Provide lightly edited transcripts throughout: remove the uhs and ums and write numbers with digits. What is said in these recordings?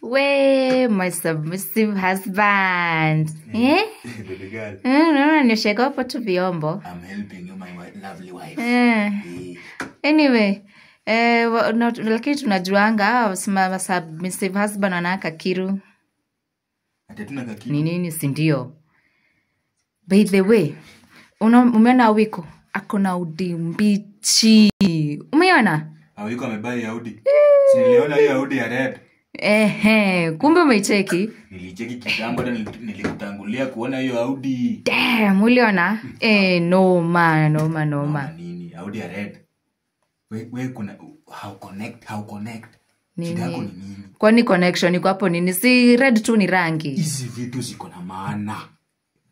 We, my submissive husband. Eh? Baby girl. Naona niosheka hapo tu vyombo. I'm helping you, my lovely wife. Eh. Anyway, lakini tunajuanga hawa submissive husband wanawaka kiru. Ati hatuna kakiru. Ni nini, si ndio? By the way, umeona Awiko? Ako na Audi mbichi. Umeona? Awiko amebuy Audi. Si niliona hiyo Audi ya red. Ehe, kumbe umeicheki? Nilicheki kitambo, hata nilikutangulia kuona hiyo Audi. Damn, uliona? Noma, noma, noma. Noma nini? Audi ya red. We kuna how connect, how connect. Nini? Shida yako ni nini? Kwani connection iko hapo nini? Si red tu ni rangi. Hizi vitu ziko na maana.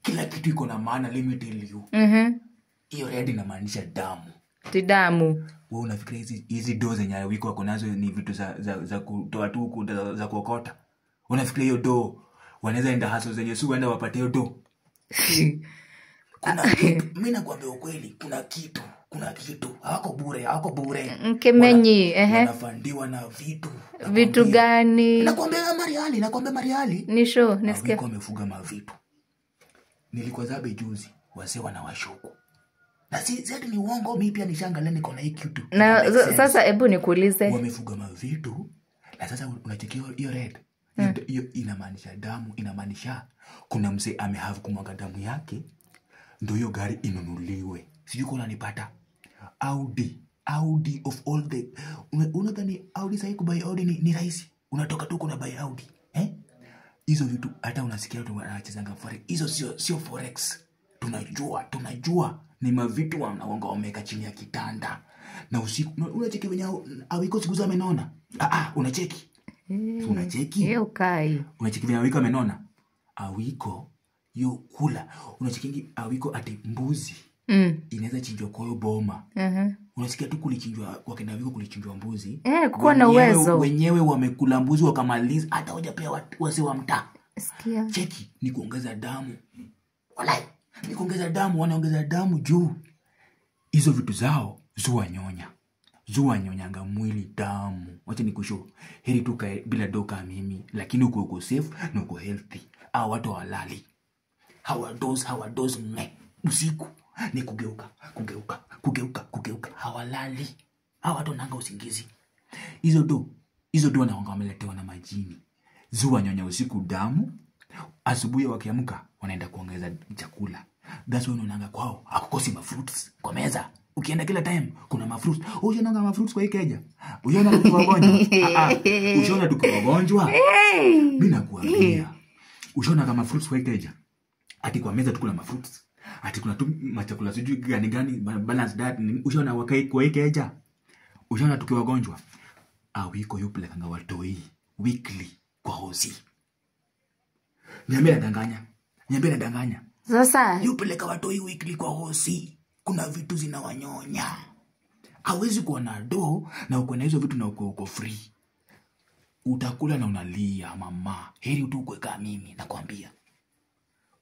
Kila kitu iko na maana, let me tell you. Hiyo red inamaanisha damu. Ti damu. Wewe unafikiria hizi do zenye Awiko wako nazo ni vitu za kutoa tu huku, za kuokota? Unafikiria hiyo do wanaweza enda haso zenye si waenda wapate hiyo do? Kuna kitu, mimi nakwambia ukweli, kuna kitu, kuna kitu. Hawako bure, hawako bure. Mkemenyi, ehe. Wanafandiwa na vitu. Vitu gani? Nakwambia Mariali, nakwambia Mariali. Ni show, nisikia. Awiko amefuga mavitu. Nilikuwa zabe juzi, wazee wanawashuku. Na si ati ni uongo, mimi pia nishangalia niko na hii kitu. Na Ina make sense. sasa hebu nikuulize. Wamefuga mavitu na sasa unachekia hiyo red. Hiyo inamaanisha damu, inamaanisha kuna mzee amehave kumwaga damu yake ndio hiyo gari inunuliwe. Sijui kwa unanipata. Audi, Audi of all the unadhani Audi sasa kubuy Audi ni rahisi? Unatoka tu kuna buy Audi. Hizo vitu hata unasikia watu wanachezanga forex. Hizo sio forex. Tunajua ni mavitu wanaonga wameweka chini ya kitanda. Na usiku unacheki wenye Awiko siku za amenona. Unacheki. Unacheki. Yeye ukai. Unacheki venye Awiko amenona. Awiko yo kula. Unacheki Awiko ati mbuzi. Inaweza chinjwa kwa hiyo boma. Unasikia tu kulichinjwa kwa kina Awiko kulichinjwa mbuzi. Kuwa na uwezo. Wenyewe wamekula mbuzi wakamaliza hata hawajapea wazee wa mtaa. Sikia. Cheki ni kuongeza damu. Walai, ni kuongeza damu, wanaongeza damu juu. Hizo vitu zao zuwa nyonya. Zuwa nyonyanga mwili damu. Wacha nikushow. Heri tu kae bila doka mimi, lakini uko safe na uko healthy. Hao watu hawalali. Hawadoze me. Usiku ni kugeuka, kugeuka, kugeuka, kugeuka. Hawalali. Hawa watu wananga usingizi. Hizo do wanaonga wameletewa na majini. Zuwa nyonya usiku damu. Asubuhi wakiamka wanaenda kuongeza chakula. That's why unaonanga kwao hakukosi mafruits kwa meza. Ukienda kila time kuna mafruits. Ushaona mafruits kwa hii keja? Ushaona tuko wagonjwa? Ushaona tuko wagonjwa? Mimi nakuambia. Ushaona kama fruits kwa hii keja? Ati kwa meza tukula mafruits. Ati kuna tu machakula sijui gani gani balance diet. Ushaona wakai kwa hii keja? Ushaona tukiwa wagonjwa? Awiko yupelekanga watoi weekly kwa hosi. Niambie nadanganya. Niambie nadanganya. Sasa yupeleka watoi weekly kwa hosi. Kuna vitu zinawanyonya. Hawezi kuwa na do na uko na hizo vitu na uko free. Utakula na unalia mama. Heri tu uko kama mimi nakwambia.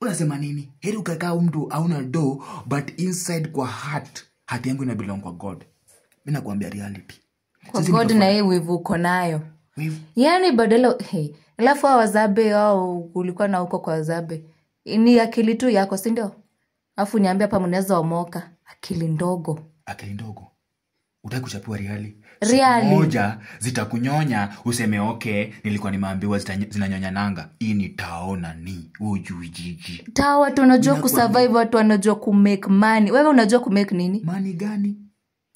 Unasema nini? Heri ukakaa mtu hauna do but inside kwa heart, heart yangu ina belong kwa God. Mimi nakwambia reality. Kwa Sisi God ndio na yeye wivu uko nayo. Wivu. Yaani badala, hey, alafu hao wazabe wao ulikuwa na huko kwa wazabe. Ni akili tu yako, si ndio? Alafu niambia hapa mnaweza omoka. Akili ndogo. Akili ndogo. Utaki kuchapiwa reali. Reali. Moja zitakunyonya useme okay, nilikuwa nimeambiwa zinanyonya nanga. Hii ni taona ni ujui jiji. Tao watu wanajua Ninakuambia. kusurvive, watu wanajua kumake money. Wewe unajua kumake nini? Money gani?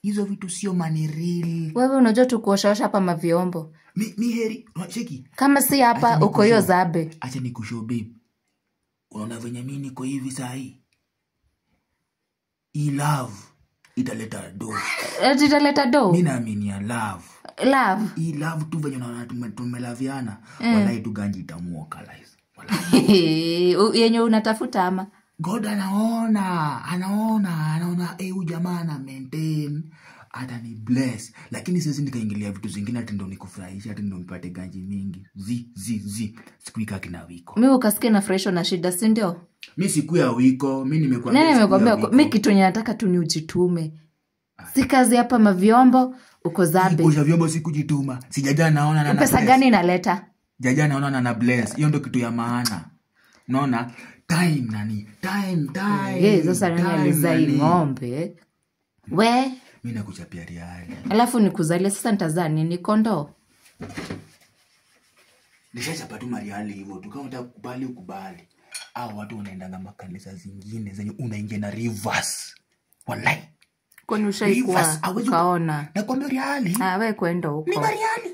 Hizo vitu sio money real. Wewe unajua tu kuoshaosha hapa mavyombo. Mi heri, cheki. Kama si hapa, Acha uko hiyo nikushow. zabe. Acha nikushow babe. Unaona venye mimi niko hivi saa hii? Hii love italeta do. Eti italeta do? Mimi naamini ya love. Love. Hii love tu venye unaona tumelaviana. Walai tu ganji itamuoka guys. Walai. Yenye unatafuta ama? God anaona, anaona, anaona, huyu jamaa ana maintain, atani bless. Lakini siwezi nikaingilia vitu zingine ati ndo nikufurahishe, ati ndo nipate ganji mingi. Zi, zi, zi. Siku ika kina wiko. Mimi ukasikia na fresh na shida, si ndio? Mi siku ya wiko, mi nimekuambia Nani siku ya amekwambia? wiko. Mi kitu yenye nataka tu ni ujitume. Si kazi hapa mavyombo, uko zabe. Kuosha vyombo si kujituma. Sijajaa naona na Pesa press. gani inaleta? Jaja naona na bless. Hiyo ndio kitu ya maana. Unaona? Time nani? Time time. Eh, sasa nani time, alizaa hii nani? ng'ombe? We, Mimi nakuchapia reali. alafu nikuzalie sasa nitazaa nini kondoo? Nishachapa tu mariali hivyo tu, kama unataka kukubali ukubali. Au watu wanaendanga makanisa zingine zenye unaingia na reverse. Wallahi. Kwani ushaikuwa Reverse, hawezi- ukaona? Nakwambia reali. Ah, we kwenda Ni huko. mariali.